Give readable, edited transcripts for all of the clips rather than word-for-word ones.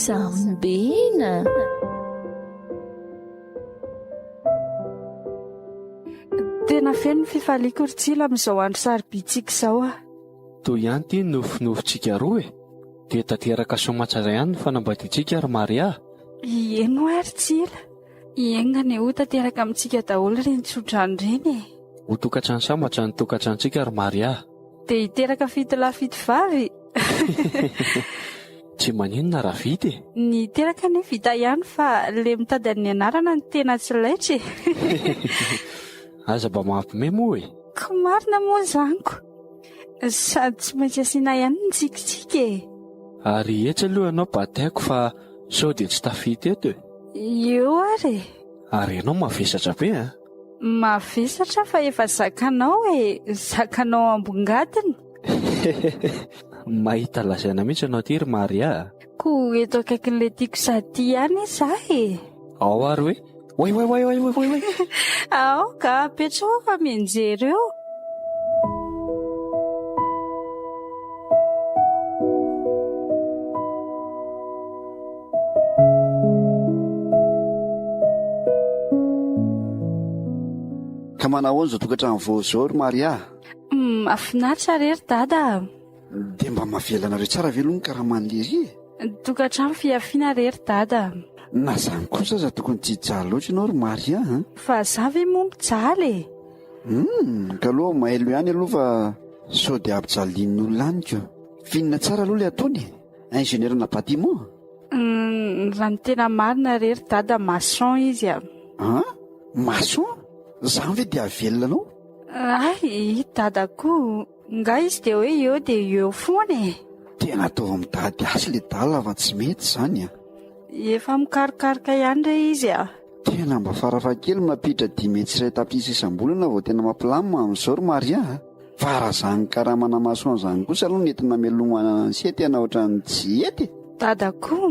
Jambena. Tena feno ny fifaliako ry Tsila amin'izao andro sarobidintsika izao ah. Toy ihany ity ny nofinofintsika roa e! Dia tanteraka soamatsara ihany ny fanambadiantsika ry Maria a! Eny hoa ry Tsila, enga anie ho tanteraka amintsika daholo ireny tsodrano ireny e! Ho tokantrano sambatra ny tokantranontsika ry Maria a! Dia hiteraka fitolahy fitovavy? Tsy maninona raha vita e! Ny hiteraka anie vita ihany fa le mitady an'ny anarana no tena tsy laitra e! Aza mba mampime moa e! Ko marina moa izany ko! Sady tsy maintsy asiana ihany ny tsikitsiky e! Ary etsy aloha ianao bataiko fa sao dia tsy tafita eto e! Eo ary e! Ary ianao mavesatra be an! Mavesatra fa efa zakanao e! Zakanao ambongadiny! Mahita lazaina mihitsy ianao ity ry Maria a! Koa eto akaikin'ilay tiako sady tia ihany izaho e! Ao ary hoe Oay oay oay oay oay oay! Aoka, apetraho fa mianjera eo. Ka manahoana izao tokantrano vao izao ry Maria? Mahafinaritra re ry Dada a! Dia mba mahavela anareo tsara ve aloha ny karaman'i Lery e? Tokantrano fihafiana re ry Dada a! Na izany kosa aza tokony tsy hijaly loatra ianao ry Maria a! Fa za ve moa mijaly e? Hum, ka aloha mailo ihany aloha fa sao dia ampijalian'ny olona any ko. F'inona tsara aloha ilay ataony e? Ingénieur na bâtiment? Hum, raha ny tena marina re ry Dada maçon izy a! An? Maçon? Izany ve dia hahavelona anao? Hay, i Dada koa. Nga izy dia hoe eo dia eo foana e! Tena ataovy mitady asa le dala fa tsy mety izany a! Efa mikarokaroka ihany re izy a! Tena mba farafahakeliny mampiditra 500 tapitrisa isam-bolana vao tena mampilamina amin'izao ry Maria a! Fa raha izany karamana maçon izany kosa aloha no entina hamelomana an'se tena ohatran'ny tsy hety e! Dada koa,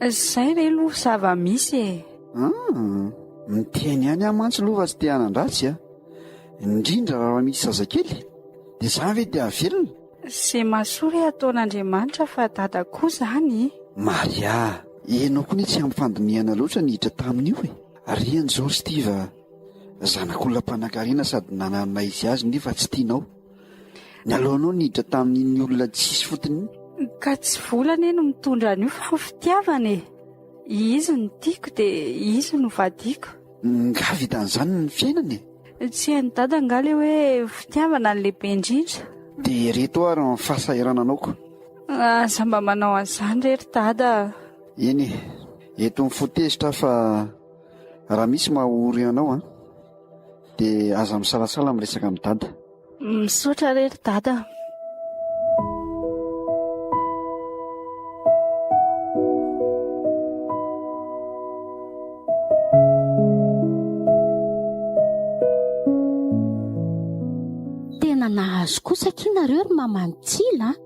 izay re aloha zava-misy e! An! Miteny ihany aho mantsy aloha fa tsy te hanan-dratsy a! Indrindra raha misy zazakely, dia za ve dia havelona? Ze mahasoa re ataon'Andriamanitra fa dada koa zany e! Maria, enao koa ne tsy ampy fandinihana loatra niditra tamin'io e! Ary eny zao ry Steve a! Zanak'olona mpanankarena sady nanana ny maha izy azy nefa tsy tianao. Naleonao niditra tamin'iny olona tsisy fotony iny. Ka tsy vola anie no mitondra an'io fa ny fitiavana e! Izy no tiako dia izy no vadiako. Nga vitan'izany ny fiainana e? Tsy hain'i dada nga le hoe fitiavana no lehibe indrindra? Dia ireto ary ny fahasahirananao ko. Aza mba manao an'izany re ry dada a! Eny e, eto ny fo tezitra aho fa raha misy maha ory anao an, dia aza misalasala miresaka amin'i dada. Misaotra re ry dada a! Tena nahazo kosa akia nareo ry maman'i Tsila a!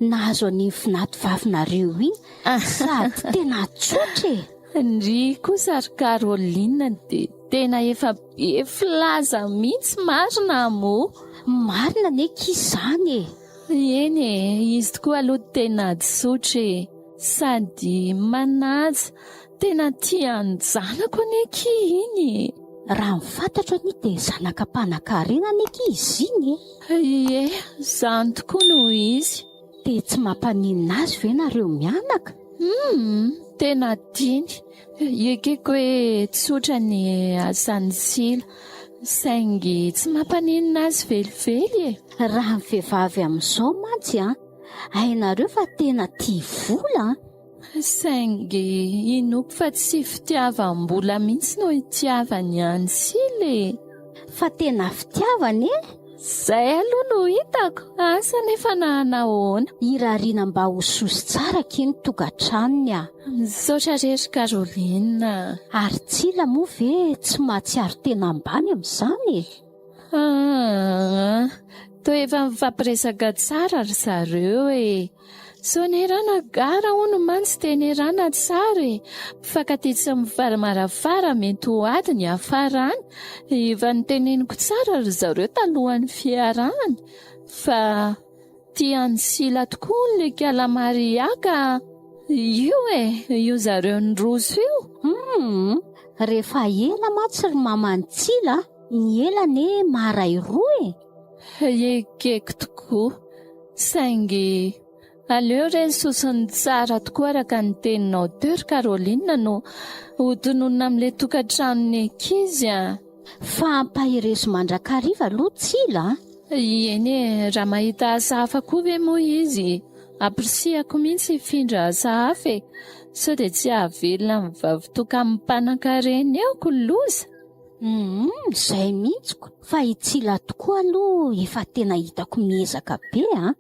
Nahazo an'iny vinato vavinareo iny sady tena tsotra e! Ndry kosa ry Caroline dia tena efa be filaza mihitsy marina moa. Marina anie akia izany e! Eny e, izy tokoa aloha tena tsotra e! Sady manaja, tena tia an-janako anie akia iny e! Raha ny fantatro anie dia zanaka mpanankarena anie akia izy iny e! Ie, izany tokoa no izy. Dia tsy mampaninona azy ve nareo mianaka? Humm, tena tiany. Ekeko hoe tsotra ny asan'i Sila, saingy tsy mampaninona azy velively e! Raha ny vehivavy amin'izao mantsy an, hainareo fa tena tia vola an! Saingy inoako fa tsy fitiavam-bola mihitsy no itiavany an'i Sila e! Fa tena fitiavana e! Izay aloha no hitako, asa anefa na nahoana. Irariana mba ho soa sy tsara akia ny tokantranony a! Misaotra re ry Caroline a! Ary Tsila moa ve tsy mahatsiaro tena ambany amin'izany e? Aa! Toa efa mifampiresaka tsara ry zareo e! Sonerana gara hono mantsy tenerana tsara e! Mpifankatia tsy mifaramarafara mety ho ady ny hiafarany. Efa noteneniko tsara ry zareo talohan'ny fiarahany fa tia an'i Sila tokoa hono le kala Maria ka io e! Io zareo niroso io. Humm! Rehefa ela mantsy ry maman'i Tsila a! Ny ela anie maharay roa e! Ekeko tokoa. Saingy aleo re ny sosony tsara tokoa araka ny teninao teo ry Caroline no ho tononina amin'ilay tokantranon'ny ankizy a! Fa ampaherezo mandrakariva aloha Tsila a! Eny e, raha mahita asa hafa koa ve moa izy, ampirisihako mihitsy hifindra asa hafa e! Sao dia tsy hahavelona ny vavitokan'ny mpanankarena eo ko loza! Humm zay mihitsy ko, fa i Tsila tokoa aloha efa tena hitako miezaka be an!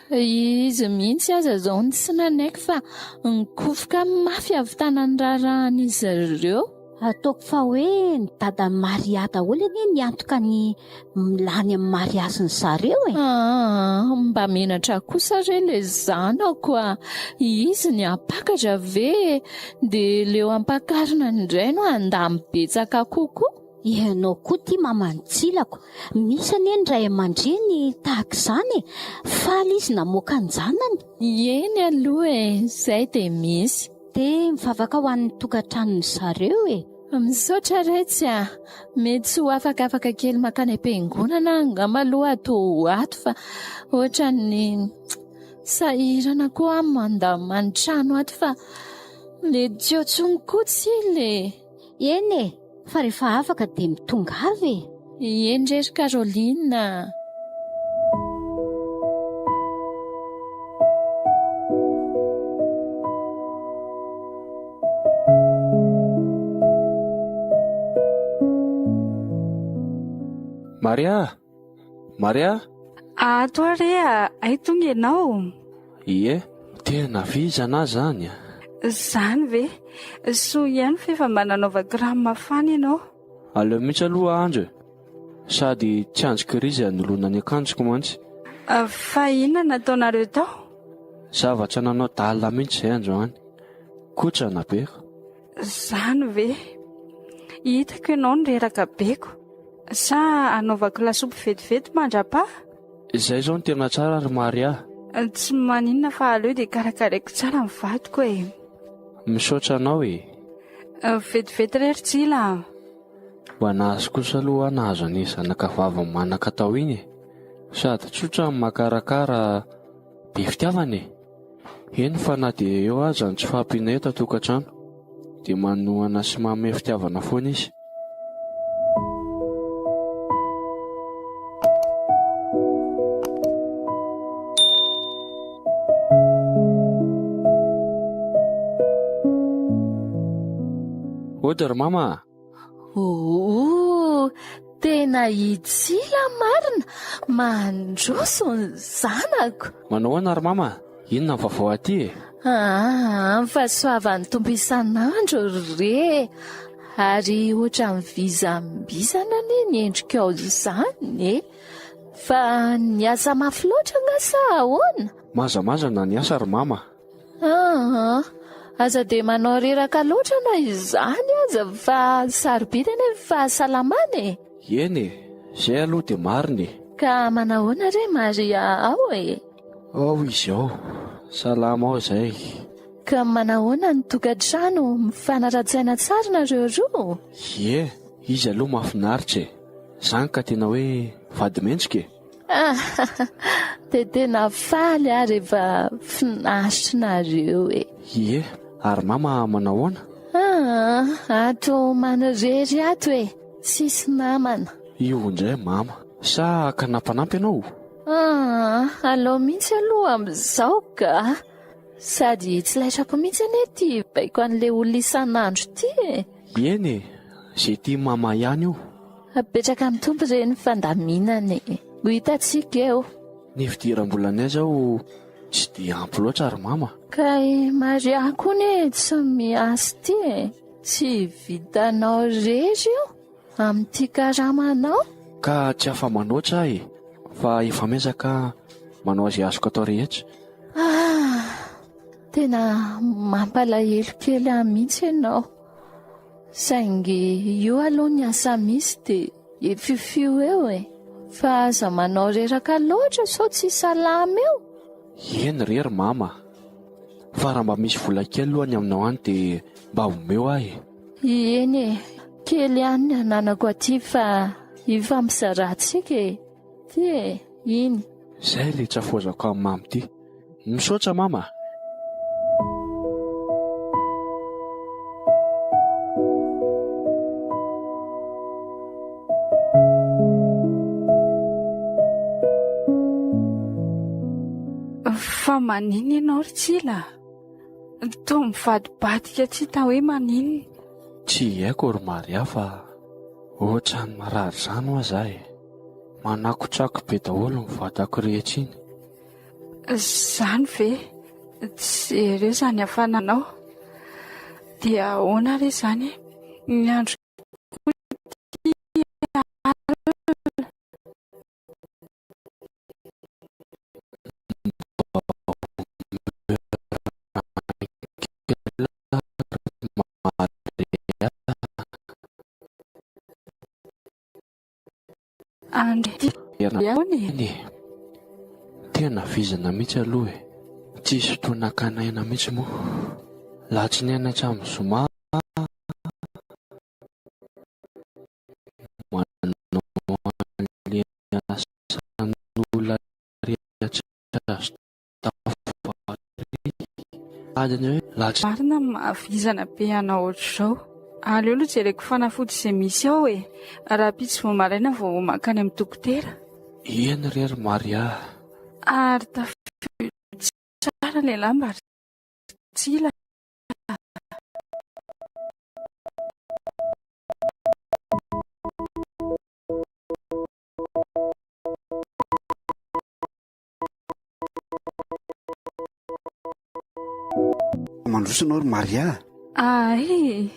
Izy mihitsy aza izao no tsy nanaiky fa nikofoka mafy avy tanan'ny raharahan'izy ireo. Ataoko fa hoe ny dadan'i Maria daholo anie niantoka ny lany amin'ny mariazin'ny zareo e! Aa, mba menatra kosa re le zanako a! Izy ny hampakatra ve dia leo ampakarina indray no handany betsaka kokoa? Ianao koa ity maman'i Tsilako, misy anie ny ray aman-dreny tahaka izany e! Faly izy namoaka an-janany. Eny aloha e, izay dia misy. Dia mivavaka ho an'ny tokantranon'ny zareo e! Misaotra retsy a! Mety tsy ho afakafaka kely mankany am-piangonana aho angamba aloha ato ho ato fa ohatran'ny sahirana koa aho mandamina ny trano ato fa le tsy eo intsony koa tsila e! Eny e! Fa rehefa afaka dia mitongava e! Eny re ry Caroline a! Maria! Maria! Ato aho re a! Hay tonga ianao? Ie, tena vizana aho izany a! Izany ve? Soa ihany fa efa mba nanaovako rano mafana ianao. Aleo mihitsy aloha andro e! Sady tsy andro krizy hanoloana ny akanjoko mantsy. Fa inona no nataonareo tao? Zavatra nanao dalina mihitsy izay androany. Kotrana be ko. Izany ve? Hitako ianao nireraka be ko. Sa hanaovako lasopy vetivety mandra-paha? Izay izao no tena tsara ry Maria. Tsy maninona fa aleo dia karakaraiko tsara ny vadiko e. Misaotra anao e. Vetivety re ry Tsila a. Mba nahazo kosa aloha aho nahazo an'iny zanaka vavy manan-katao iny e. Sady tsotra no makarakara be fitiavana e. Eny fa na dia eo aza ny tsy fahampiana eto an-tokantrano dia manohana sy manome fitiavana foana izy. Ody ry mama a! Ooh, tena i Tsila marina, mandroso ny zanako. Manao ahoana ry mama? Inona ny vaovao aty e? Aa, ny fahasoavan'ny Tompo isan'andro re! Ary ohatran'ny vizambizana anie ny endrikao izany e! Fa niasa mafy loatra angaha sa ahoana? Mazamazana ny asa ry mama. Aa, aza dia manao reraka loatra na izany aza fa sarobidy anie ny fahasalamana e! Eny e, izay aloha dia marina e! Ka manahoana re Maria ao e? Ao izy ao, salama ao izay. Ka manahoana ny tokantrano, mifanara-tsaina tsara nareo roa? Ie, izy aloha mahafinaritra e! Izany ka tena hoe vady mendrika e! Dia tena faly aho rehefa finaritrinareo e! Ie, ary mama manahoana? Aa, ato manirery ato e! Tsisy namana. Io indray mama, sa hakana mpanampy ianao? Aa, alao mihitsy aloha amin'izao ka! Sady tsy laitrako mihitsy anie ity baiko an'ilay olona isan'andro ity e! Eny e, izay tian'i mama ihany io. Apetraka amin'ny Tompo re ny fandaminana e! Ho hitantsika eo. Ny fidiram-bolanay izao tsy dia ampy loatra ry mama. Ka i Maria koa anie tsy miasa ity e! Tsy vitanao irery io amin'ity karamanao. Ka tsy afa-manoatra aho e! Fa efa miezaka aho manao izay azoko atao rehetra. Ah! Tena mampalahelo kely ahy mihitsy ianao. Saingy io aloha ny asa misy dia efifio eo e. Fa aza manao reraka loatra sao tsy salama eo. Eny re ry mama a! Fa raha mba misy vola kely aloha any aminao any dia mba omeo aho e! Eny e! Kely ihany ny ananako aty fa ifampizarantsika e! Ty e! Iny. Izay ilay tsafoazako amin'i mama ity. Misaotra mama a! Fa maninona ianao ry Tsila? Toa mivadibadika tsy hita hoe maninona. Tsy haiko ry Maria fa ohatran'ny marary izany hoa za e. Manakotrako be daholo ny vatako rehetra iny. Izany ve? Jereo izany hafananao. Dia ahoana re izany e? Ny andro koa ity alina. Andry Ahoana e? Tena vizana mihitsy aloha e. Tsisy fotoana hakana aina mihitsy moa. Latsinainy hatramin'ny zoma manao an'ilay asan'olona rehetra azo Marina mahavizana be anao ohatr'izao. Aleo aloha jereko fanafody izay misy ao e. Rahampitso vao maraina vao mankany amin'ny dokotera. Eny re ry Maria a. Ary tafio tsara ilay lamba ry Tsila a. Mandroso ianao ry Maria a! Ay!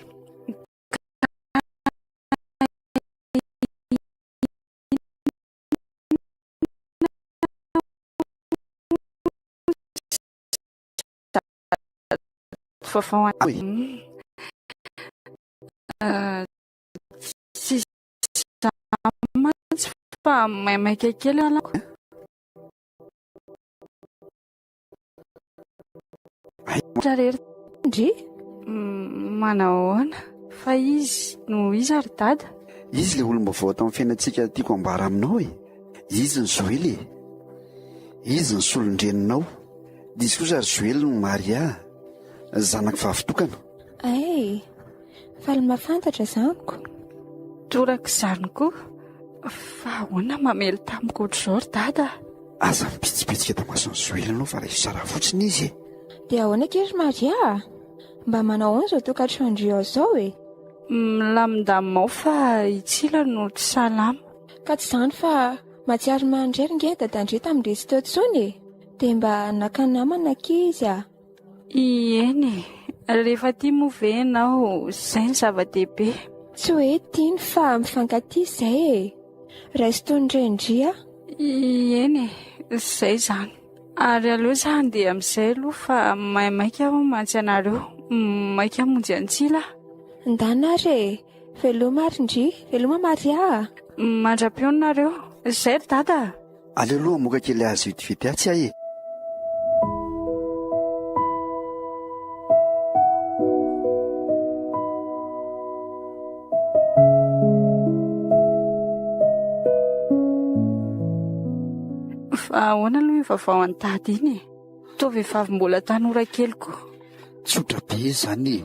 Vaovao any. Tsy izany mantsy fa maimaika kely aho. Ndry, manao ahoana? Fa izy no iza ry dada? Izy ilay olom-baovao ato amin'ny fiainantsika tiako ambara aminao e. Izy ny Joely e. Izy ny solon-dreninao. Dia izy kosa ry Joely no Maria, zanako vavy tokana. Ay, faly mahafantatra zaniko. Torak'izany koa. Fa ahoana mamely tamiko ohatr'izao ry dada? Aza mibitsibitsika eto imason'i Joely ianao fa raiso tsara fotsiny izy e. Dia ahoana akia ry Maria a? Mba manao ahoana izao tokantranon-dry ao izao e? Milamindamina ao fa i Tsila no tsy salama. Ka tsy izany fa mahatsiaro manirery nge dadan-dry tamin-dry tsy teo intsony e! Dia mba naka namana akia izy a! Eny e! Rehefa tia moa ve ianao, izay no zava-dehibe. Tsy hoe tiany fa mifankatia izay e! Raiso toy ny ren-dry aho. Eny e! Izay izany. Ary aleo za handeha amin'izay aloha fa maimaika aho mantsy anareo. Maika hamonjy an'i Tsila aho. Ndana ary e! Veloma ary ndry! Veloma Maria a! Mandra-pihaona nareo. Izay ry dada a! Aleo aloha hamoaka kely azy vetivety atsy aho e! Fa ahoana aloha io vaovao an'i Dada iny e? Toa vehivavy mbola tanora kely koa. Tsotra be izany e!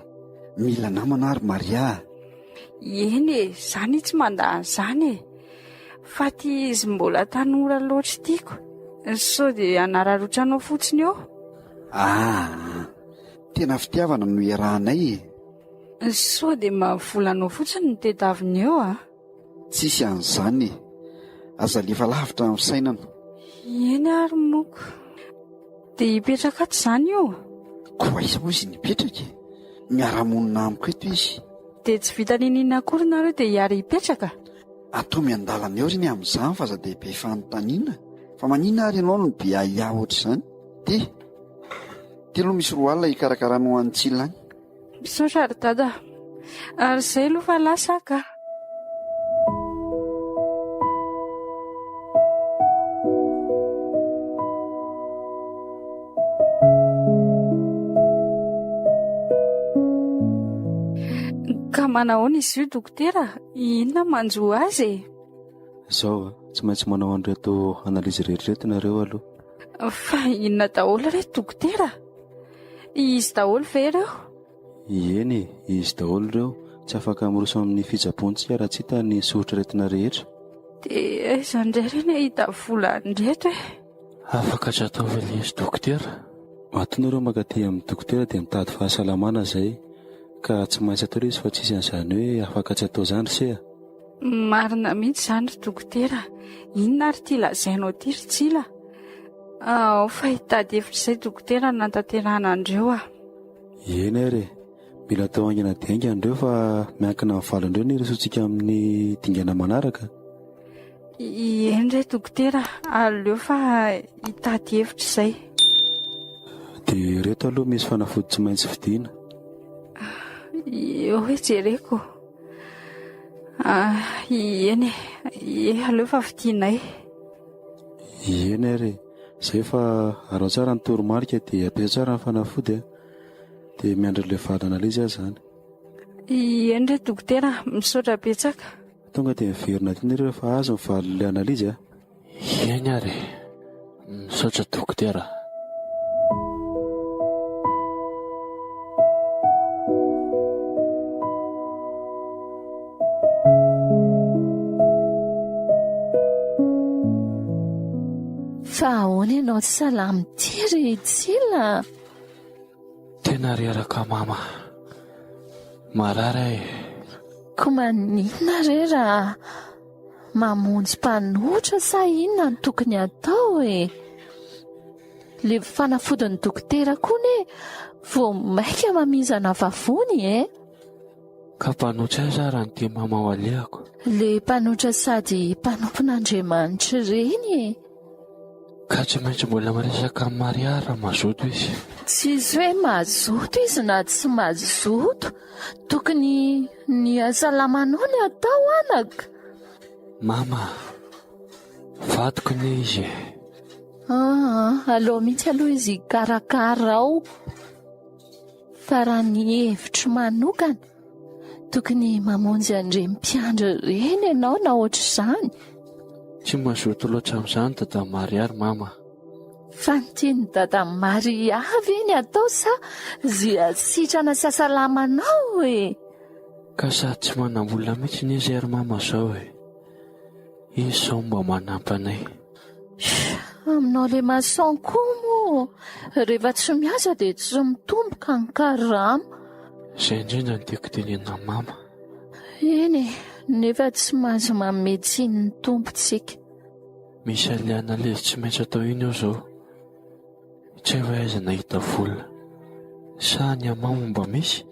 Mila namana ary Maria a! Eny e, za anie tsy mandà an'izany e! Fa ty izy mbola tanora loatra ity ko, sao dia hanararaotra anao fotsiny eo. Aa, tena fitiavana no iarahanay e! Sao dia mba volanao fotsiny no tedaviny eo a! Tsisy an'izany e! Aza alefa lavitra ny fisainana. Eny ary moko. Dia hipetraka ato izany io? Koa aiza moa izy no hipetraka e? Miara-monina amiko eto izy. Dia tsy vita niniana akory nareo dia hiara-hipetraka? Atao miandalana eo ry ny amin'izany fa aza dia be fanontaniana. Fa maninona ary ianao no be ahiahy ohatr'izany? Ty! Ty aloha misy 20 hikarakaranao an'i Tsila any. Misaotra ry dada. Ary izay aloha fa lasa aho ka. Ka manahoana izy io dokotera? Inona manjo azy e? Zao a, tsy maintsy manao an'ireto analyse rehetra ireto nareo aloha. Fa inona daholo re dokotera? Izy daholo ve ireo? Eny e, izy daholo ireo. Tsy afaka miroso amin'ny fitsaboana isika raha tsy hita ny soritr'aretina rehetra. Dia aiza indray re ny hahita vola an'ireto e? Afaka tsy atao ve ilay izy dokotera? Matoa nareo mankaty amin'ny dokotera dia mitady fahasalamana izay. Ka tsy maintsy atao ilay izy fa tsisy an'izany hoe afaka tsy atao izany ry se a! Marina mihitsy izany ry dokotera. Inona ary ity lazainao ity ry Tsila? Ao fa hitady hevitra izay dokotera hanatanterahana an'ireo aho. Eny ary e! Mila atao haingana dia haingana ireo fa miankina amin'ny valin'ireo ny hirosoantsika amin'ny dingana manaraka. Eny re dokotera, aleo fa hitady hevitra izay. Dia ireto aloha misy fanafody tsy maintsy vidiana. Eo hoe jereko. Ah, eny e, ie, aleo fa vidianay. Eny ary e, izay fa araho tsara ny toromarika dia ampiasao tsara ny fanafody a. Dia miandry an'ilay valiny an'ilay izy aho izany. Eny re dokotera, misaotra betsaka. Tonga dia miverina aty nareo rehefa azo ny valin'ilay analyse a. Eny ary e! Misaotra dokotera. Fa ahoana ianao tsy salama ity ry Tsila? Tena reraka mama. Marary aho e. Ko maninona re raha mamonjy mpanotra sa inona no tokony atao e? Le fanafodin'ny dokotera koa ne vao maika mamizana vavony e. Ka mpanotra aiza ary ny mama ho alehako? Le mpanotra sady mpanompon'Andriamanitra ireny e. Ka tsy maintsy mbola miresaka amin'i Maria raha mazoto izy. Tsisy hoe mazoto izy na tsy mazoto. Tokony ny hasalamanao ny atao anaka. Mama, vadiko anie izy e. Aa, aleo mihitsy aloha izy hikarakara ao. Fa raha ny hevitro manokana, tokony mamonjy an'ireny mpiandry ireny ianao na ohatr'izany. Tsy mazoto loatra amin'izany Dada Maria ry Mama. Fa ny tian'i Dada Maria ve ny atao sa ze sitrana sy hasalama anao e? Ka sady tsy manam-bola mihitsy anie izay ry Mama zao e. Izy izao mba manampy anay. Aminao le maçon koa moa rehefa tsy miasa dia tsy mitomboka ny karama. Izay indrindra no tiako tenenina amin'i mama. Eny e, nefa tsy mahazo manome tsiny ny Tompo tsika. Misy an'ilay analyse tsy maintsy atao iny eo izao. Tsy hay hoe aiza nahita vola. Sa ny amamo mba misy?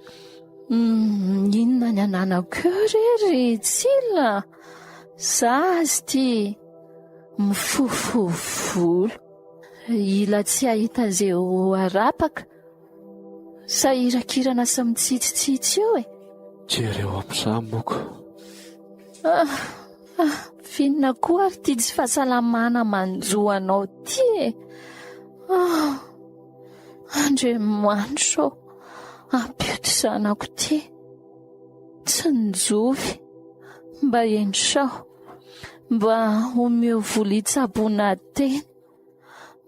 Humm, inona ny ananako eo re ry Tsila? Za azy ity mifofo volo. Hila tsy hahita izay ho arapaka. Sahirakirana sy mitsitsitsitsy eo e. Jereo amin'izaho moko. Ah, ah, f'inona koa ary ity tsy fahasalamana manjo anao ity e? Ah, Andriamanitra ô, ampio ity zanako ity. Tsinjovy, mba entrao, mba omeo vola hitsaboana tena.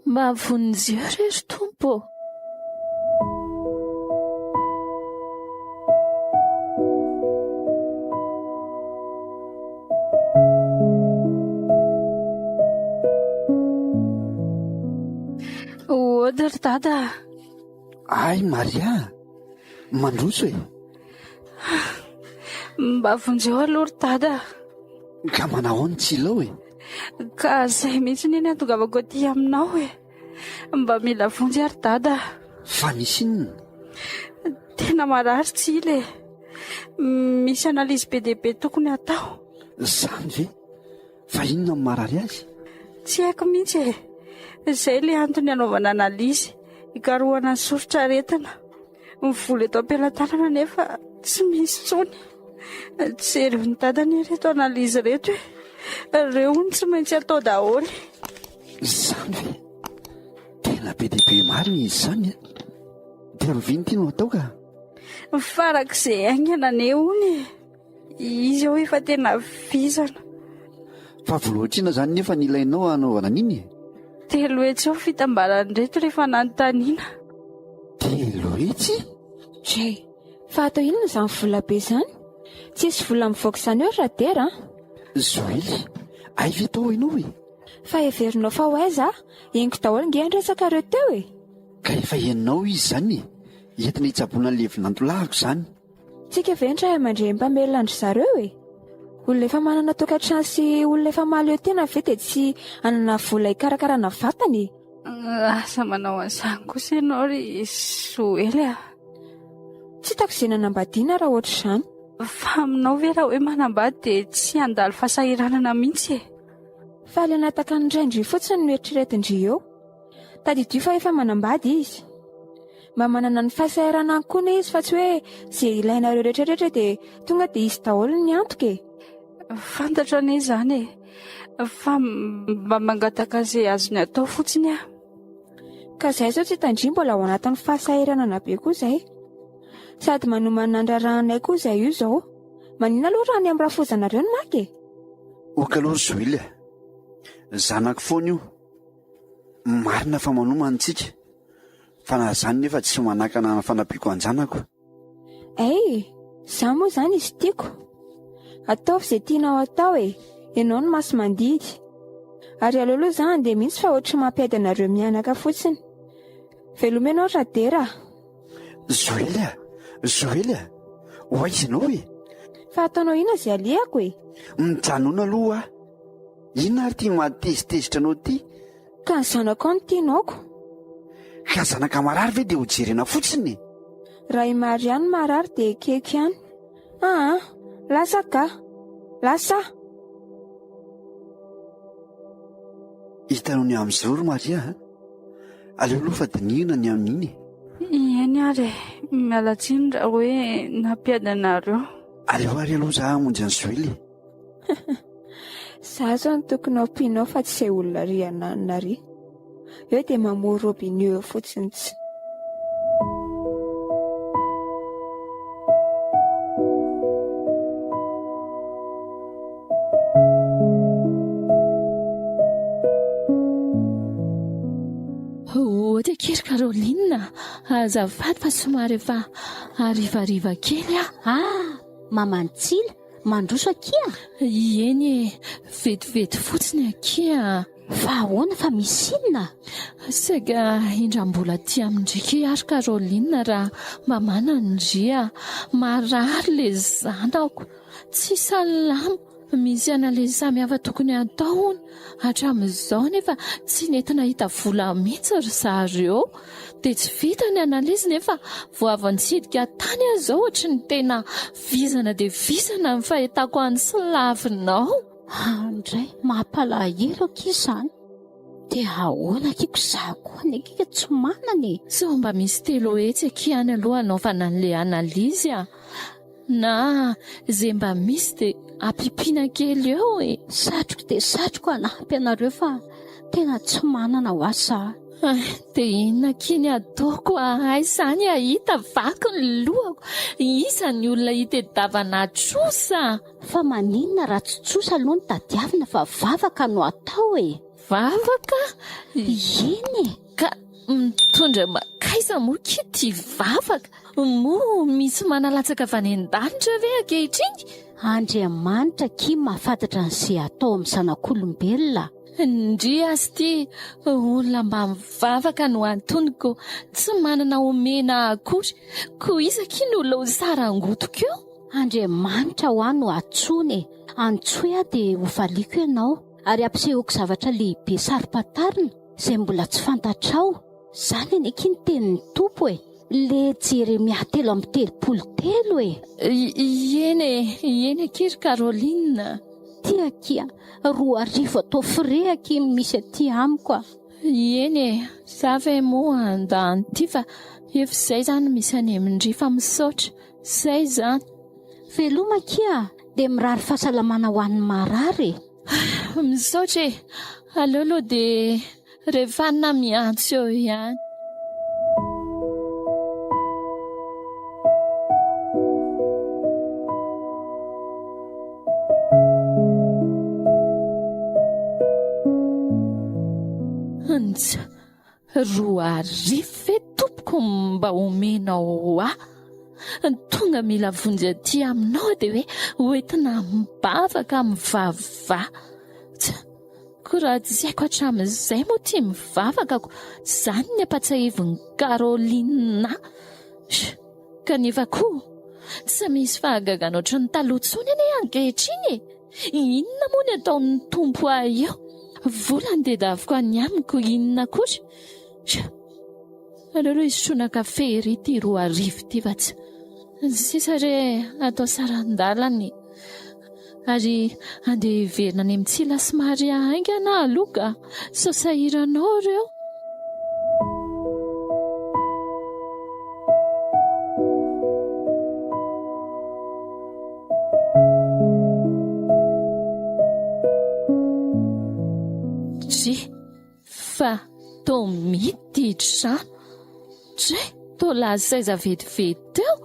Mba vonjeo re ry Tompo ô! Ody ry dada. Ay Maria, mandroso e. Mba vonjeo aloha ry dada. Ka manahoana tsy ilao e? Ka zay mihitsy anie ny hahatongavako aty aminao e. Mba mila vonjy ary dada. Fa misy inona? Tena marary Tsila e. Misy analyse be dia be tokony hatao. Zany ve? Fa inona no marary azy? Tsy haiko mihitsy e. Izay ilay antony hanaovana analyse. Hikarohana ny soritr'aretina. Ny vola eto am-pelatanana anefa tsy misy intsony. Jereon'i Dada anie ireto analyse ireto e. Ireo hono tsy maintsy atao daholo. Izany ve? Tena be dia be marina izy izany a. Dia oviana ity no atao ka? Farak'izay haingana anie hono e. Izy eo efa tena vizana. Fa vola ohatr'inona izany nefa ny ilainao hanaovana an'iny e? 300 eo fitambaran'ireto rehefa nanontaniana. 300? Dray, fa atao inona izany vola be izany? Tsisy vola mivoaka izany eo ry Radera a! Zoely, hay ve tao ianao e? Fa heverinao fa ho aiza aho? Henoko daholo nge ny resakareo teo e! Ka efa henonao izy izany e! Entina hitsaboana an'ilay vinantolahiko izany. Tsika ve ny ray aman-dreny mpamelona an-dry zareo e? Olona efa manana tokantrano sy olona efa mahaleo tena ve dia tsy hanana vola hikarakarana vatana e? Aza manao an'izany kosa ianao ry Zoely a! Tsy hitako izay nanambadiana raha ohatr'izany. Fa aminao ve raha hoe manambady dia tsy handalo fahasahiranana mihitsy e? Fa ilay nataka ny rain-dry fotsiny no eritreretin-dry eo. Tadidio fa efa manambady izy. Mba manana ny fahasahiranany koa anie izy fa tsy hoe izay ilainareo rehetra rehetra dia tonga dia izy daholo ny antoka e. Fantatro anie izany e. Fa mba mangataka izay azony atao fotsiny aho. Ka izay izao tsy hitan-dry mbola ao anatin'ny fahasahiranana be koa izay. Sady manomana ny raharahanay koa izay io izao. Maninona aloha raha any amin'ny rafozanareo no maka e? Ok aloha ry Zoely a. Zanako foana io. Marina fa manomana tsika. Fa na zany nefa tsy manakana ny fanampiako an-janako. Hey, za moa zany izy tiako. Ataovy izay tianao atao e, ianao no masi-mandidy. Ary aleo aloha za handeha mihitsy fa ohatry ny mampiady anareo mianaka fotsiny. Veloma ianao Radera a! Zoely a! Zoely a! Ho aiza ianao e? Fa ataonao inona izay alehako e? Mijanona aloha aho. Inona ary ity mahatezitezitra anao ity? Ka ny zanakao no tianao ko. Ka zanaka marary ve dia ho jerena fotsiny e? Raha i Maria no marary dia ekeko ihany. Aa, lasa ka. Lasa aho. Hitanao ny amin'izao ry Maria a! Aleo aloha fa dinihina ny amin'iny e. Eny ary e, miala tsiny raha hoe nampiady anareo. Aleo ary aloha za hamonjy an'i Zoely e. Za zao no tokony ho ampianao fa tsy izay olona ary ananona ary. Eo dia mamoa robinet eo fotsiny tsy. Ohatra akia ry Caroline, azafady fa somary efa harivariva kely aho. Ah, mamantsila, Mandroso akia! Ieny e, vetivety fotsiny akia. Fa ahoana fa misy inona? Saika hindram-bola aty amin-dry kia ary Caroline raha mba manana ndry a! Marary le zanako, tsy salama. Misy analyse samihafa tokony hatao hono hatramin'izao nefa tsy nety nahita vola mihitsy ry zareo. Dia tsy vita ny analyse nefa vao avy nitsidika tany aho izao ohatry ny tena vizana dia vizana ny fahitako an'i Slavinao. Andray, mampalahelo akia izany. Dia ahoana akia ko izaho koa anie akia tsy manana e. Sao mba misy 300 akia any aloha hanaovana an'ilay analyse a. Na ze mba misy de ampimpiana kely eo e! Satriko dia satriko hanampy anareo fa tena tsy manana ho asa aho. Dia inona akia ny ataoko a? Aiza any hahita vaky ny lohako? Iza ny olona hitedavana trosa? Fa maninona raha tsy trosa aloha no tadiavina fa vavaka no atao e! Vavaka? Eny e! Ka mitondra mankaiza moa kia ity vavaka? Moa misy manalatsaka avy any an-danitra ve ankehitriny? Andriamanitra akia mahafantatra an'izay atao amin'ny zanak'olombelona. Ndry azy ity, olona mba mivavaka no antoniko, tsy manana omena akory, koa iza akia no olona ho sarangotiko eo? Andriamanitra hoa no antsoina e! Antsoy aho dia hovaliako ianao, ary hampisehoako zavatra lehibe saro-pantarina izay mbola tsy fantatrao. Zany anie akia ny tenin'ny Tompo e! Le Jeremia 33 e! Ieny e, ieny akia ry Caroline. Ty akia, 2000 atao frais akia ny misy aty amiko a! Eny e, za ve moa handà an'ity fa efa izay izany misy any amin-dry fa misaotra. Izay izany. Veloma akia dia mirary fahasalamana ho an'ny marary e. Misaotra e! Aleo aloha dia rehefa anona miantso eo ihany. Njy, 2000 ve tompoko mba omenao ahy? Tonga mila vonjy aty aminao aho dia hoe hoentina amim-bavaka mivavaha. Tsa, koa raha tsy haiko hatramin'izay moa ity mivavaka ko, izany ny ampatsiahivin'i Caroline ahy. Kanefa koa, tsy misy fahagagana ohatran'ny taloha intsony anie ankehitriny e! Inona moa ny ataon'ny Tompo ahy eo? Vola no tedaviko any amiko, inona kosa? Aleo aloha hisotroana kafe ery ity 2000 ity fa tsy. Ny sisa re atao saran-dalana e! Ary andeha hiverina any amin'i Tsila sy Maria haingana aho aloha ka! Sao sahiranao ireo. Dry fa toa midy trano. Dray, toa lasa aiza vetivety teo.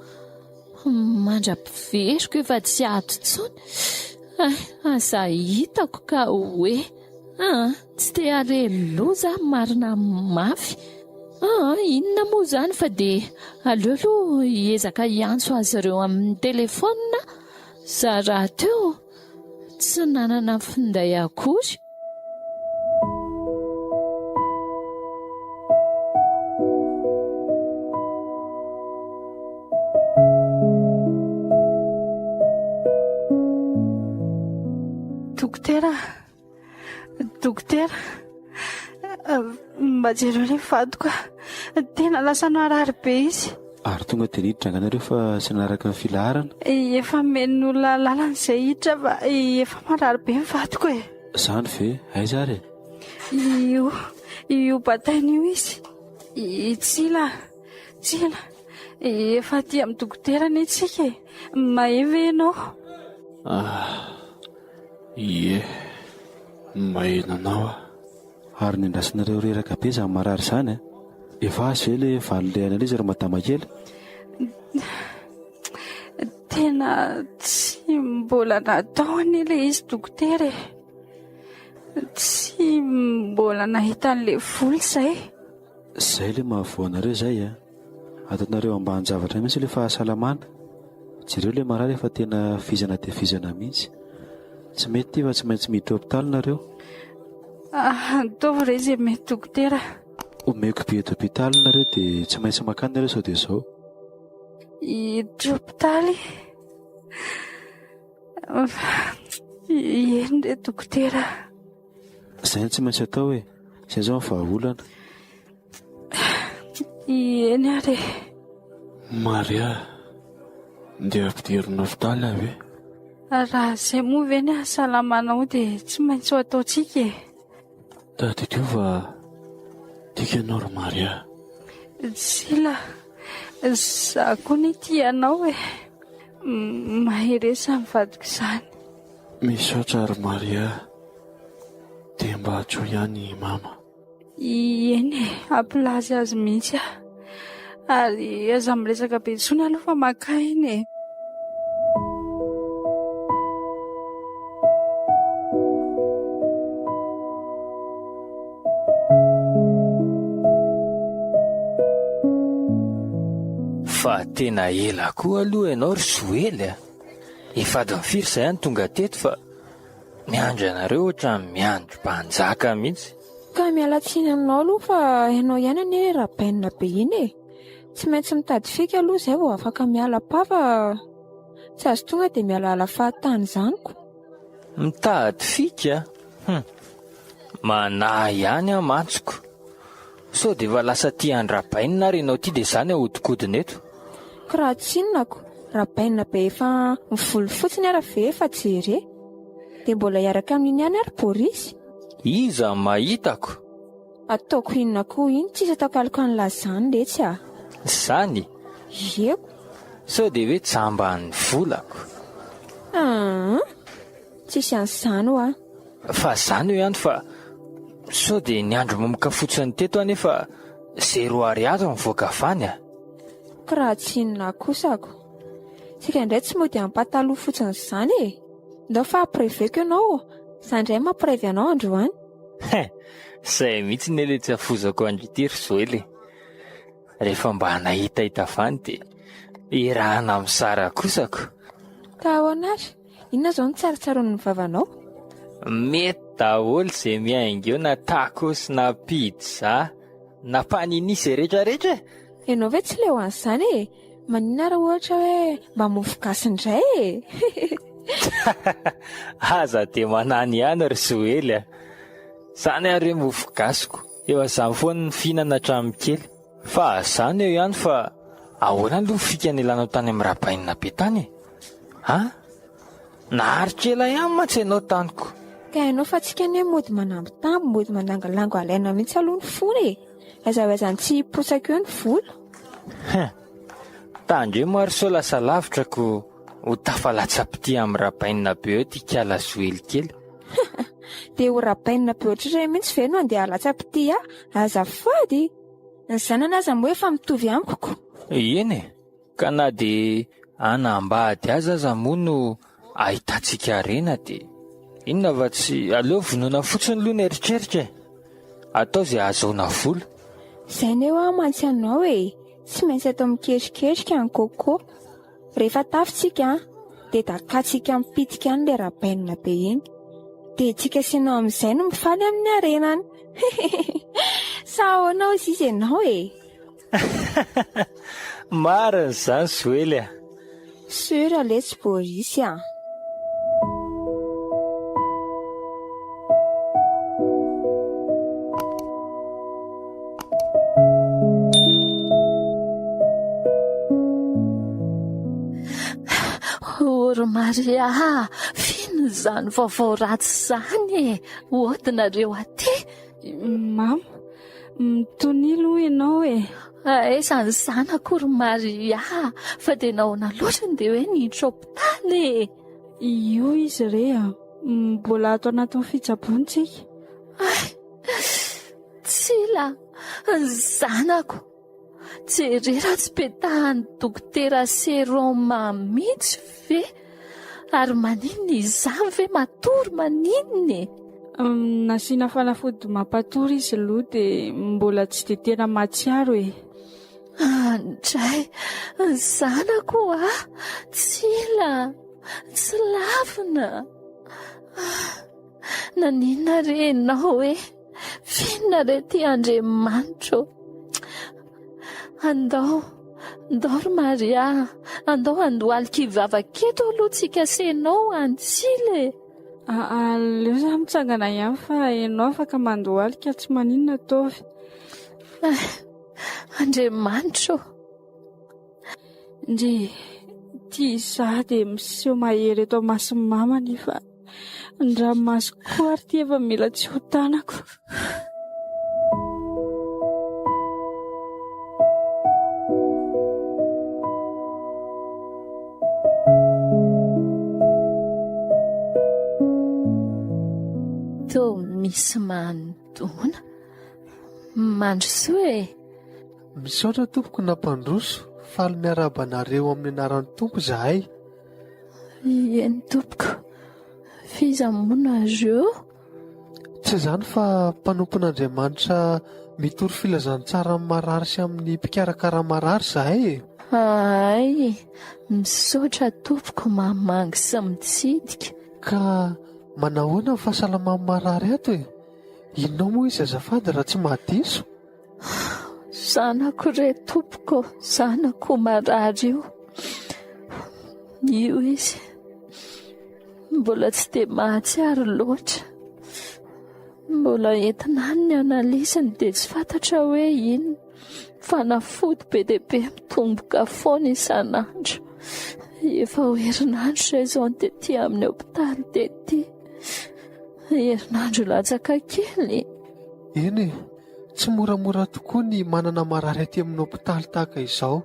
Mandra-piveriko efa tsy ato intsony. Hay, aza hitako ka hoe. Aa, tsy te hare loza aho marina mafy. Aa, inona moa izany fa dia aleo aloha hiezaka hiantso azy ireo amin'ny telefaonina aho. Za rahateo tsy nanana finday akory. Dokotera, dokotera, mba jereo ilay vadiko a, tena lasa narary be izy. Ary tonga dia niditra angaha nareo fa tsy nanaraka ny filaharana? Efa nomen'olona lalana izay hiditra fa efa marary be ny vadiko e. Zany ve? Aiza ary e? Io, io bataina io izy. I Tsila, Tsila, efa aty amin'ny dokotera anie tsika e. Maheno ve ianao? Ah, ie, maheno anao aho. Ary nendrasinareo reraka be izany marary izany a! Efa azo ve ilay valin'ilay analyse ry madama kely? Tena tsy mbola natao anie ilay izy dokotera e! Tsy mbola nahita an'ilay vola izay. Izay ilay mahavoa anareo izay a! Ataonareo ambanin-javatra mihitsy ilay fahasalamana. Jereo ilay marary efa tena vizana dia vizana mihitsy. Tsy mety ity fa tsy maintsy miditra hopitaly nareo. Ataovy re izay mety dokotera. Omeko billet d'hôpital nareo dia tsy maintsy mankany nareo sao dia izao. Hiditra hopitaly? Eny re dokotera. Izay no tsy maintsy atao e. Izay izao ny vahaolana. Eny ary e. Maria, ndeha ampidirina hopitaly aho ve? Raha izay moa ve ny hahasalamanao dia tsy maintsy ho ataontsika e. Tadidio fa tiako ianao ry Maria. Tsila, za koa anie tia anao e. Mahereza ny vadiko izany. Misaotra ry Maria, dia mba antsoy ihany i Mama. Eny e, hampilaza azy mihitsy aho. Ary aza miresaka be intsony aloha fa maka aina e. Fa tena ela koa aloha ianao ry Zoely a! Efa adiny firy izay aho no tonga teto fa miandry anareo ohatran'ny miandry mpanjaka mihitsy. Ka miala tsiny aminao aloha fa ianao ihany anie rabainina be iny e! Tsy maintsy mitady fika aloha izay vao afaka miala pa fa tsy azo tonga dia mialaala fahatany izany ko. Mitady fika? Hum! Manahy ihany aho mantsy ko. Sao dia efa lasa tia an-dRabainina ary ianao ity dia izaho no ahodikodina eto? Ko raha tsy inona ko, Rabainina be efa mivoly fotsiny ara ve efa jere? Dia mbola hiaraka amin'iny ihany ary Boris? Iza no mahita ko? Ataoko inona koa iny tsisy atakaloko an'lah zany letsy a! Zany? Ieko. Sao dia hoe jamban'ny volako? Aa! Tsisy an'izany hoa. Fa zany eo ihany fa sao dia niandry momoka fotsiny teto aho nefa zéro ariary no nivoaka avy any a! Ka raha tsy inona kosako. Tsika indray tsy mody ampataloha fotsiny izany e! Ndao fa ampireveko ianao, za indray mampirevy anao androany. Hein! Zay mihitsy ne le tsy afozako andry ity ry Zoely e! Rehefa mba nahitahita avy any dia iarahana amin'ny Sara kosako. Ka ahoana ary? Inona izao no tsarotsaroan'ny vavanao? Mety daholo izay miainga eo na tacos na pizza na panini izay rehetra rehetra e! Ianao ve tsy leo an'izany e? Maninona raha ohatra hoe mba mofo gasy indray e? Aza dia manany ihany ry Zoely a! Izany ary hoe mofo gasiko, efa izany foana ny fihinana hatramin'ny kely. Fa izany eo ihany fa ahoana aloha ny fika nilanao tany amin'ny Rabainina be tany e? An? Naharitra ela ihany mantsy ianao tany ko. Ka hainao fa tsika anie mody manambitamby, mody mandangolango alaina mihitsy aloha ny fony e! Aiza ho aiza ny tsy hiposaka eo ny vola. Hein! Tandremo ary sao lasa lavitra ko ho tafalatsa-pitia amin'i Rabainina be eo ty kala Zoely kely. Dia ho Rabainina be ohatr'ireny mihitsy ve no handeha halatsa-pitia ahy? Azafady! Ny zanany aza moa efa mitovy amiko ko. Eny e! Ka na dia hanambady azy aza moa no ahitantsika harena dia inona fa tsy aleo vonoina fotsiny aloha ny eritreritra e! Atao izay ahazoana vola. Izay anie hoa mantsy anao e! Tsy maintsy atao miketriketrika ny coco. Rehefa tafy tsika an, dia dakatsika mipitika any le rabainina be iny. Dia tsika sy ianao amin'izay no mifaly amin'ny harenany. Sa ahoana hozy izy ianao e? Marina izany Zoely a! Sûr letsy Boris a! O ry Maria a! F'inona izany vaovao ratsy izany e? Odinareo aty! Mama, mitonia aloha ianao e! Aiza ny zanako ry Maria a! Fa dia nahoana loatra no dia hoe niditra hopitaly e? Io izy re a! Mbola ato anatin'ny fitsaboana tsika. Ay! Tsila, ny zanako! Jereo raha tsy petahan'ny dokotera sérum mihitsy ve? Ary maninona izany ve matory maninona e? Nasiana fanafody mampatory izy aloha dia mbola tsy dia tena mahatsiaro e. Andray, ny zanako a! Tsila, tsy lavina. Naninona re ianao e? F'inona re ity Andriamanitro ô? Andao, andao ry Maria, andao handohalika hivavaka eto aloha tsika sy ianao any Tsila e! Aleo za mitsangana ihany fa ianao afaka mandohalika tsy maninona ataovy. Andriamanitro ô! Ndry, ity izaho dia miseho mahery eto amason'i mama nefa Ny ranomasoko koa ary ity efa mila tsy ho tanako. Toa misy mandona. Mandrosoa e! Misaotra tompoko nampandroso, faly miarahaba anareo amin'ny anaran'ny Tompo izahay. Eny tompoko, f'iza moa nareo? Tsy izany fa mpanompon'Andriamanitra mitory filazantsara amin'ny marary sy amin'ny mpikarakara marary izahay e! Hay, misaotra tompoko mamangy sy mitsidika. Ka manahoana ny fahasalaman'ny marary ato e? Inona moa izy azafady raha tsy mahadiso? Zanako re tompoko, zanako marary io. Io izy. Mbola tsy dia mahatsiaro loatra. Mbola entina any ny analyse-ny dia tsy fantatra hoe inona. Fanafody be dia be mitomboka foana isan'andro. Efa ho herinandro izay izao no tety amin'ny hopitaly tety. Herinandro latsaka kely. Eny e. Tsy moramora tokoa ny manana marary aty amin'ny hopitaly tahaka izao.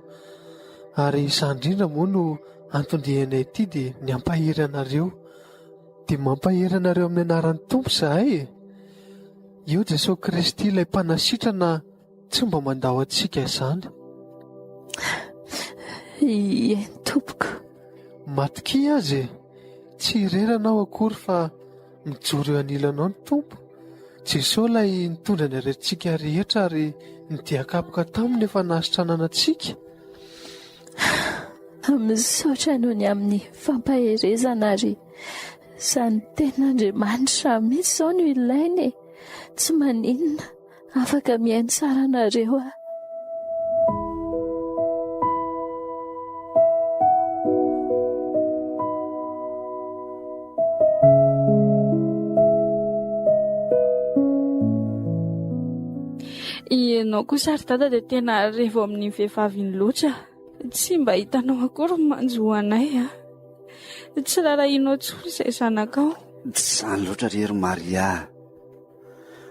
Ary izany indrindra moa no anton-dianay ity dia ny hampahery anareo. Dia mampahery anareo amin'ny anaran'ny Tompo izahay e! Eo Jesoa Kristy ilay mpanasitrana tsy mba mandao antsika izany. Eny tompoko. Matokia azy e! Tsy irery ianao akory fa mijoro eo anilanao ny Tompo. Jesoa ilay nitondra ny aretintsika rehetra ary ny dian-kapoka taminy efa nahasitranana antsika. Misaotra noho ny amin'ny fampaherezana ary izany tenin'Andriamanitra mihitsy izao no ilaina e! Tsy maninona, afaka mihaino tsara anareo aho. Ianao kosa ry dada dia tena revo amin'ny vehivavy iny loatra. Tsy mba hitanao akory ny manjo anay a. Tsy rarahianao intsony izay zanakao. Tsy izany loatra re ry Maria a.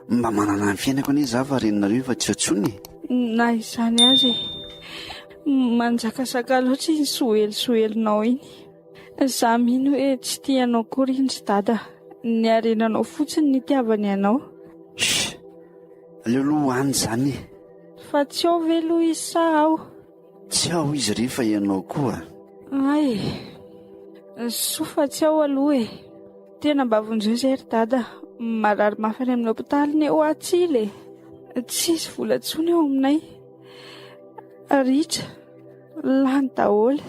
Mba manana ny fiainako anie izaho fa reninareo efa tsy eo intsony e. Na izany aza e. Manjakazaka loatra iny sohelosohelinao iny. Izaho mino hoe tsy tia anao akory iny ry dada. Ny harenanao fotsiny no itiavany anao. Chut! Aleo aloha ho any izany e. Fa tsy ao ve aloha izy sa ao? Tsy ao izy re fa ianao koa. Hay! Soa fa tsy ao aloha e. Tena mba vonjeo izay ry dada. Marary mafy any amin'ny hopitaly ne hoa Tsila e. Tsisy vola intsony ao aminay. Ritra. Lany daholo.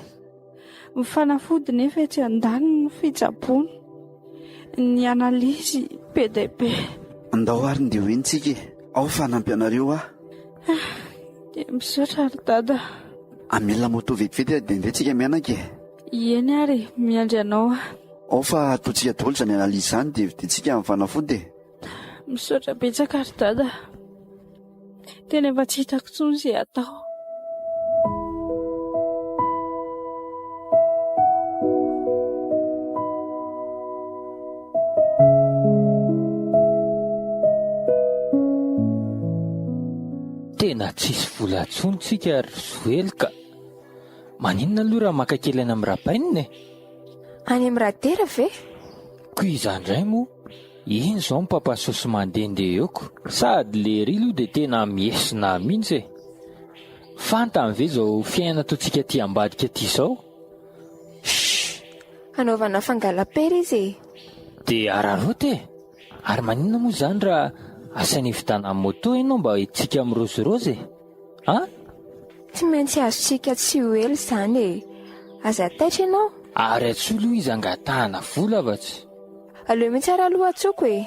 Ny fanafody nefa etsy andaniny ny fitsaboana. Ny analyse be dia be. Andao ary ndeha ho eny tsika e. Ao fa hanampy anareo aho. Dia misaotra ry dada. Hamela moto vetivety aho dia ndeha tsika mianaka e. Eny ary e, miandry anao aho. Ao fa ataontsika daholo izany analyse izany dia vidintsika ny fanafody e. Misaotra betsaka ry dada. Tena efa tsy hitako intsony izay atao. Tena tsisy vola intsony tsika ry Zoely ka. Maninona aloha raha maka kely any amin'ny Rabainina e? Any amin'ny Radera ve? Ko iza indray moa? Iny izao ny papasosy mandehandeha eo ko. Sady lery aloha dia tena miesona mihitsy e. Fantany ve izao fiainana ataontsika aty ambadika aty izao? Shh! Hanaovana fangalam-pera izy e. Dia araraoty e! Ary maninona moa izany raha asaina hividianana moto ianao mba entintsika mirozirozy e? An? Tsy maintsy azontsika tsy ho ela izany e! Aza taitra ianao. Ary antsoy aloha izy hangatahana vola fa tsy. Aleo mihitsy ary aloha antsoiko e!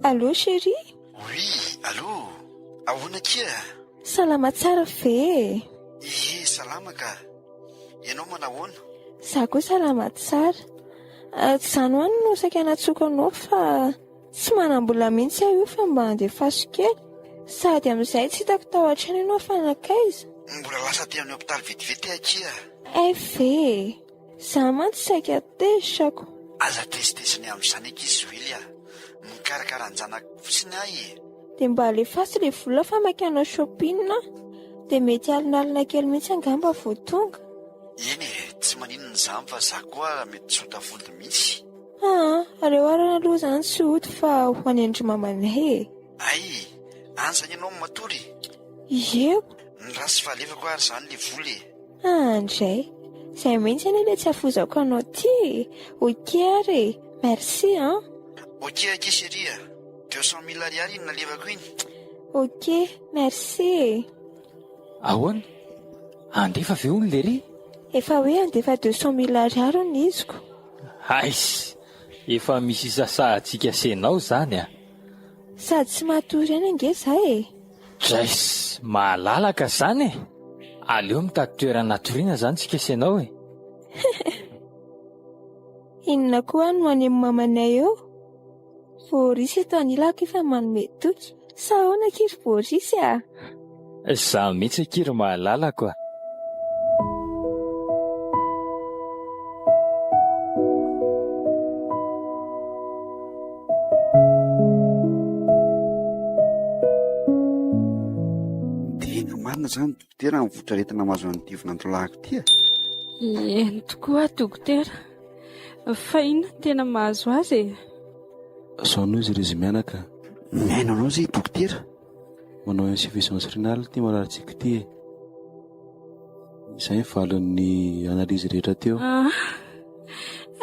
Allô chérie? Oui, allô, ahoana akia? Salama tsara ve e? Ie, salama ka. Ianao manahoana? Za koa salama tsara. Tsy izany ho'a no saika nantsoiko anao fa tsy manam-bola mihitsy aho io fa mba andefaso kely. Sady amin'izay tsy hitako tao an-trano ianao fa nankaiza? Mbola lasa aty amin'ny hopitaly vetivety aho akia. Hay ve e! Za mantsy saika tezitra ko. Aza tezitezina amin'izany ankizy Willy a! Mikarakara an-janako fotsiny aho e! Dia mba alefaso ilay vola fa maika hanao shopping aho. Dia mety alinalina kely mihitsy angamba vao tonga. Eny e, tsy maninona izany fa za koa mety tsy ho tafody mihitsy. Aa, aleo ary aloha izany tsy hody fa ho any an-dry mamanay e. Hay, any izany ianao no matory? Ie. Ny ratsy fa alefako ary izany ilay vola e. Andray, zay mihitsy anie le tsy afozako anao ty e! Ok ary e! Merci an! Ok akia chérie a! 200 mille ariary iny nalevako iny. Ok, merci e! Ahoana? Handefa ve hono lery? Efa hoe handefa 200 mille ariary hono iziko. Aiss! Efa misy isasahantsika sy enao zany a! Sady tsy matory ihany ange za e! Jaiss! Malalaka zany e! Aleo mitady toerana hatoriana zany tsika sy enao e! Inona koa no any amin'ny mamanay eo? Boris eto anilako efa manome toky. Sa ahoana akia ry Boris a? Izaho mihitsy akia ry mahalalako a! Tena marina izany dokotera ny votraretina mahazo an'ity vinantolahiko ity a! Eny tokoa dokotera, fa inona no tena mahazo azy e? Zao no izy ry izy mianaka. Mihaino anao zay dokotera. Manao insuffisance rénale ity mararintsika ity e. Izay ny valin'ny analyse rehetra teo. Ah,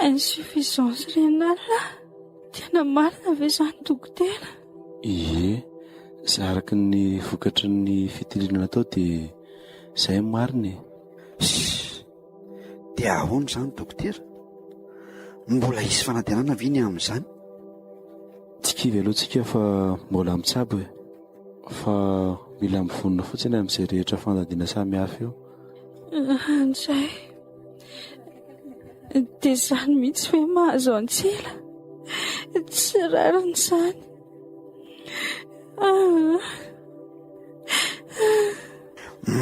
insuffisance rénale? Tena marina ve izany dokotera? Ie, izay araka ny vokatry ny fitiliana natao dia izay ny marina e. Shh! Dia ahoana izany dokotera? Mbola hisy fanantenana ve ny amin'izany? Tsy kivy aloha tsika fa mbola mitsabo e. Fa mila mivonona fotsiny amin'izay rehetra fandaniana samihafa eo. Anjay. Dia izany mihitsy ve mahazo antsila? Tsy rariny izany. Ah.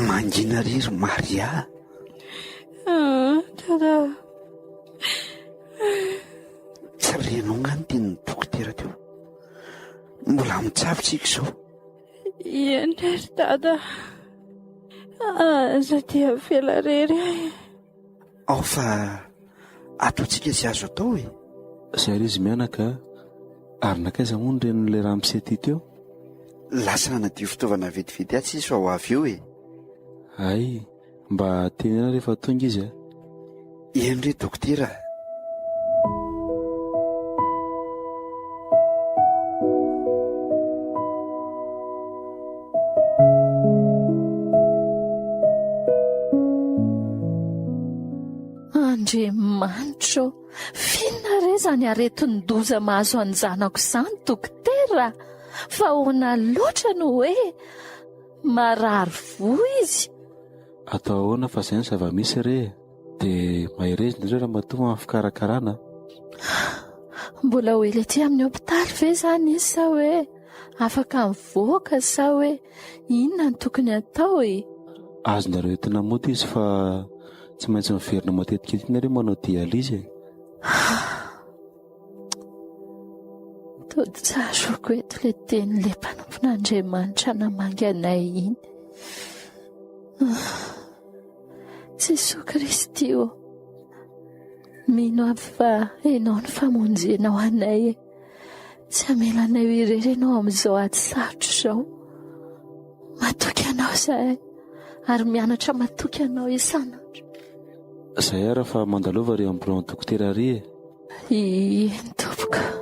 Mangina re ry Maria. Ah, Dada. Tsy renao nga ny tenin'ny dokotera teo? Mbola mitsabo tsika izao. Eny ry Dada. Aza dia avela irery aho e. Ao fa ataontsika izay azo atao e. Izay re izy mianaka a. Ary nankaiza moa ny renin'ilay ramose ty teo? Lasa nanadio fitaovana vetivety atsy izy fa ho avy eo e. Hay, mba teneno rehefa tonga izy a. Eny re dokotera a. Andriamanitra ô! F'inona re izany aretin-doza mahazo an-janako izany dokotera? Fa ahoana loatra no hoe marary voa izy? Atao ahoana fa izay ny zava-misy re e! Dia mahereza indrindra ramatoa amin'ny fikarakarana a! Mbola ho ela ety amin'ny hopitaly ve izany izy sa hoe afaka mivoaka sa hoe inona no tokony hatao e? Azonareo entina mody izy fa tsy maintsy miverina matetika ety nareo manao dialyse e! Toa tsaroako eto ilay tenin'ilay mpanompon'Andriamanitra namangy anay iny. Jesoa Kristy ô, mino aho fa Ianao no famonjenao anay e. Tsy hamela anay ho irery Ianao amin'izao ady sarotra izao. Matoky Anao izahay ary mianatra matoky Anao isan'andro. Izay ary fa mandalova ry amin'ny biraon'ny dokotera ary e. Eny tompoko.